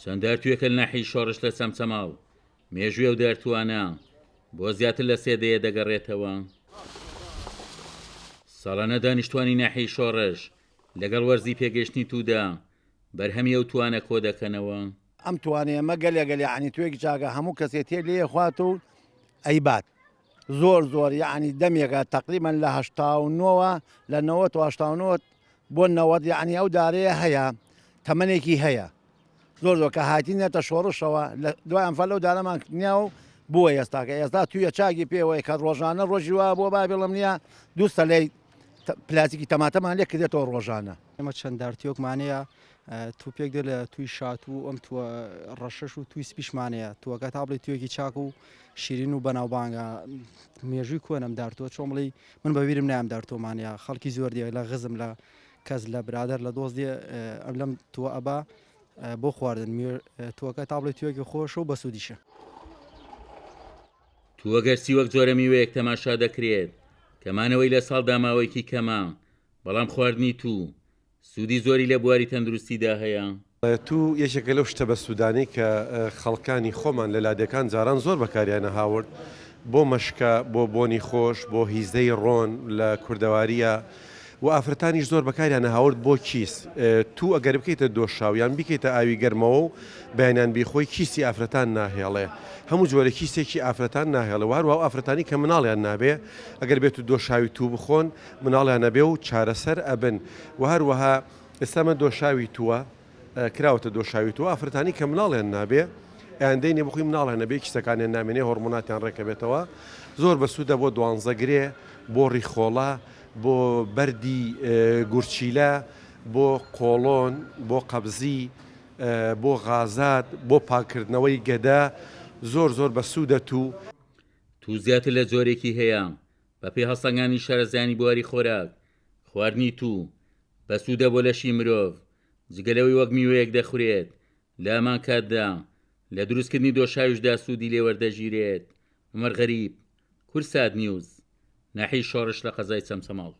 چەند دارتوویەکە لە ناحیەی شۆڕش لە چەمچەماڵ، مێژووی ئەو دارتووانە بۆ زیاتر لە سێ دەیە دەگەڕێتەوە. ساڵانە دانیشتووانی ناحیەی شۆڕش لەگەڵ وەرزی پێگەیشتنی توودا بەرهەمی ئەو تووانە کۆدەکەنەوە. ئەم تووانەی ئێمە گەلێ گەلێ یەعنی تووێکی چاکە هەموو کەسێ تێ لێ خوات و ئەیبات زۆر زۆر یەعنی دەمێکە تەقریبەن لە 89ەوە لە 90 و 89 بۆ 90 یەعنی ئەو دارەیە هەیە تەمەنێکی هەیە زۆر زۆر کە هاتینەتە شۆڕشەوە لە دوای ئەنفال لەو دارەمان نیا و بووە ئێستاکە ئێستا تویە چاکی پێوەی کە ڕۆژانە ڕۆژی وا بووە با بڵم نییە دوو سەلەی پلاستیکی تەماتەمان لێ کردێتەوە ڕۆژانە. ئێمە چەند دارتیۆکمان هەیە توپێک دێ لە توی شات و ئەم تووە ڕەشەش و توی سپیشمان هەیە تووەکە تا بڵێ توێکی چاک و شیرین و بەناوبانگە مێژووی کۆنەم دارتووە چۆن بڵێ من بە بیرم نایەم دارتۆمانە خەڵکی زۆر دێ لە غزم لە کەس لە برادەر لە دۆست دێ ئەم لەم تووە ئەبا بۆ خواردن تووەکە تا بڵێ توێکی خۆشە و بەسوودیشە. تووە گەرچی وەک جۆرە میوەیەک تەماشا دەکرێت کە مانەوەی لە ساڵدا ماوەیەکی کەمە، بەڵام خواردنی توو سوودی زۆری لە بواری تەندروستیدا هەیە. توو یەکێکە لەو شتە بەسوودانەی کە خەڵکانی خۆمان لە لادێکان جاران زۆر بەکاریان ئەهاورد بۆ مەشکە، بۆ بۆنی خۆش، بۆ هیزەی ڕۆن لە کوردەوارییە و ئافرەتانیش زۆر بەکاریان ئەهاورد بۆ کیس. توو ئەگەر بکەیتە دۆشاو یان بیکەیتە ئاوی گەرمەوە و بەیانیان بیخۆی کیسی ئافرەتان ناهێڵێ. هەموو جۆرە کیسێکی ئافرەتان ناهێڵێ و هەروەها ئەو ئافرەتانەی کە مناڵیان نابێ ئەگەر بێتو دۆشاوی توو بخۆن مناڵیان ئەبێ و چارەسەر ئەبن و هەروەها ئێستا ئەمە دۆشاوی تووە کراوەتە دۆشاوی تووە ئافرەتانی کە مناڵیان نابێ ئەیان دەینێ بخۆی مناڵیان نەبێ کیسەکانیان نامێنێ هۆرمۆناتیان ڕێکەبێتەوە زۆر بەسوودە بۆ دوانزە گرێ بۆ ڕیخۆڵە بۆ بەردی گورچیلە بۆ قۆڵۆن بۆ قەبزی بۆ غازات بۆ پاکردنەوەی گەدە زۆر زۆر بەسوودە توو. توو زیاتر لە جۆرێکی هەیە، بەپێی هەڵسەنگاندنی شارەزایانی بواری خۆراک، خواردنی توو بەسوودە بۆ لەشی مرۆڤ، جگە لەوەی وەک میوەیەک دەخورێت، لە هەمان کاتدا لە دروستکردنی دۆشاویشدا سوودی لێ وەردەگیرێت. عومەر غەریب، کوردسات نیوز، ناحیەی شۆڕش لە قەزای چەمچەماڵ.